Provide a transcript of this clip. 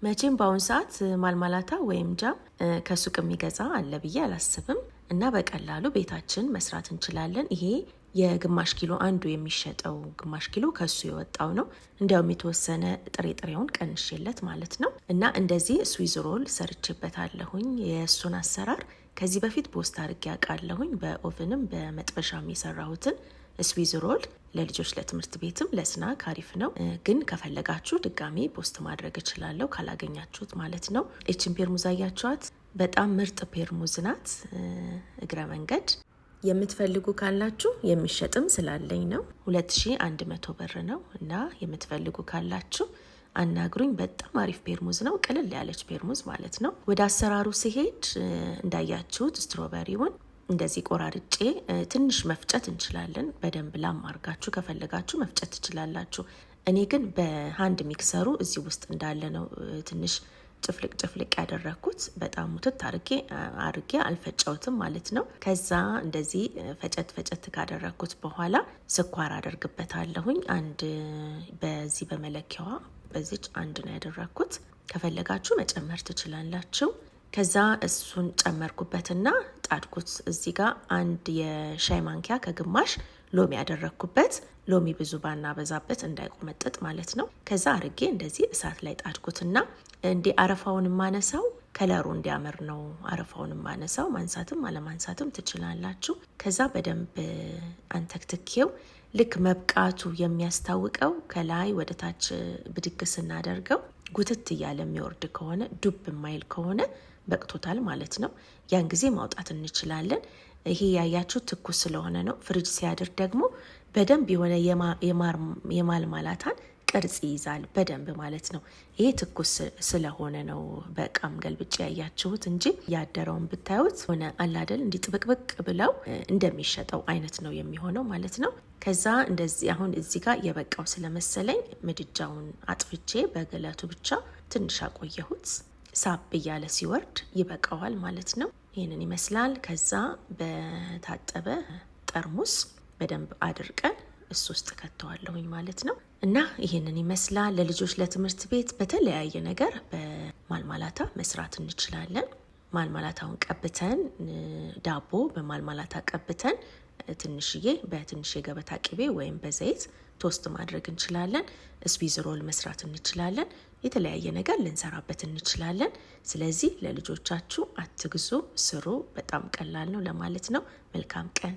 መቼም በአሁን ሰዓት ማርማላታ ወይም jam ከሱቅ የሚገዛ አለ ብዬ አላስብም እና በቀላሉ ቤታችን መስራት እንችላለን። ይሄ የግማሽ ኪሎ አንዱ የሚሸጠው ግማሽ ኪሎ ከሱ የወጣው ነው። እንዲያውም የተወሰነ ጥሬ ጥሬውን ቀንሼለት ማለት ነው። እና እንደዚህ Swiss roll ሰርቼበታለሁኝ። የእሱን አሰራር ከዚህ በፊት post አድርጌ አውቃለሁኝ። በ oven ም በመጥበሻም የሰራሁትን Swiss roll ለልጆች ለትምህርት ቤትም ለ snack አሪፍ ነው። ግን ከፈለጋችሁ ድጋሚ post ማድረግ እችላለሁ ካላገኛችሁት ማለት ነው። ይችን ፔርሙዝ አያችኋት? በጣም ምርጥ ፔርሙዝ ናት። እግረ መንገድ የምትፈልጉ ካላችሁ የሚሸጥም ስላለኝ ነው። 2100 ብር ነው እና የምትፈልጉ ካላችሁ አናግሩኝ። በጣም አሪፍ ፔርሙዝ ነው። ቅልል ያለች ፔርሙዝ ማለት ነው። ወደ አሰራሩ ሲሄድ እንዳያችሁት strawberry ውን እንደዚህ ቆራርጬ ትንሽ መፍጨት እንችላለን። በደንብ ላም አርጋችሁ ከፈለጋችሁ መፍጨት ትችላላችሁ። እኔ ግን በ hand mixer ኡ እዚህ ውስጥ እንዳለ ነው ትንሽ ጭፍልቅ ጭፍልቅ ያደረግኩት። በጣም ሙትት አርጌ አልፈጨውትም ማለት ነው። ከዛ እንደዚህ ፈጨት ፈጨት ካደረግኩት በኋላ ስኳር አደርግበታለሁኝ። አንድ በዚህ በመለኪያዋ በዚች አንድ ነው ያደረግኩት። ከፈለጋችሁ መጨመር ትችላላችሁ። ከዛ እሱን ጨመርኩበትና ጣድኩት። እዚህ ጋር አንድ የሻይ ማንኪያ ከግማሽ ሎሚ ያደረግኩበት፣ ሎሚ ብዙ ባናበዛበት እንዳይቆመጥጥ ማለት ነው። ከዛ አርጌ እንደዚህ እሳት ላይ ጣድኩትና እንዲህ አረፋውን ማነሳው color ኡ እንዲያምር ነው። አረፋውን ማነሳው ማንሳትም አለማንሳትም ትችላላችሁ። ከዛ በደንብ አንተክትኬው ልክ መብቃቱ የሚያስታውቀው ከላይ ወደ ታች ብድግ ስናደርገው ጉትት እያለ የሚወርድ ከሆነ፣ ዱብ የማይል ከሆነ በቅቶታል ማለት ነው። ያን ጊዜ ማውጣት እንችላለን። ይሄ ያያችሁ ትኩስ ስለሆነ ነው። ፍሪጅ ሲያድር ደግሞ በደንብ የሆነ የማርማላታን ቅርጽ ይይዛል በደንብ ማለት ነው። ይሄ ትኩስ ስለሆነ ነው በቃም ገልብጬ ያያችሁት እንጂ ያደረውን ብታዩት ሆነ አላደል እንዲህ ጥብቅብቅ ብለው እንደሚሸጠው አይነት ነው የሚሆነው ማለት ነው። ከዛ እንደዚህ አሁን እዚህ ጋር የበቃው ስለመሰለኝ ምድጃውን አጥፍቼ በግለቱ ብቻ ትንሽ አቆየሁት። ሳብ እያለ ሲወርድ ይበቃዋል ማለት ነው። ይህንን ይመስላል። ከዛ በታጠበ ጠርሙስ በደንብ አድርቀን እሱ ውስጥ ከተዋለሁኝ ማለት ነው። እና ይህንን ይመስላል። ለልጆች ለትምህርት ቤት በተለያየ ነገር በማርማላታ መስራት እንችላለን። ማርማላታውን ቀብተን፣ ዳቦ በማርማላታ ቀብተን ትንሽዬ በትንሽ የገበታ ቅቤ ወይም በዘይት toast ማድረግ እንችላለን። Swiss roll መስራት እንችላለን። የተለያየ ነገር ልንሰራበት እንችላለን። ስለዚህ ለልጆቻችሁ አትግዙ፣ ስሩ። በጣም ቀላል ነው ለማለት ነው። መልካም ቀን።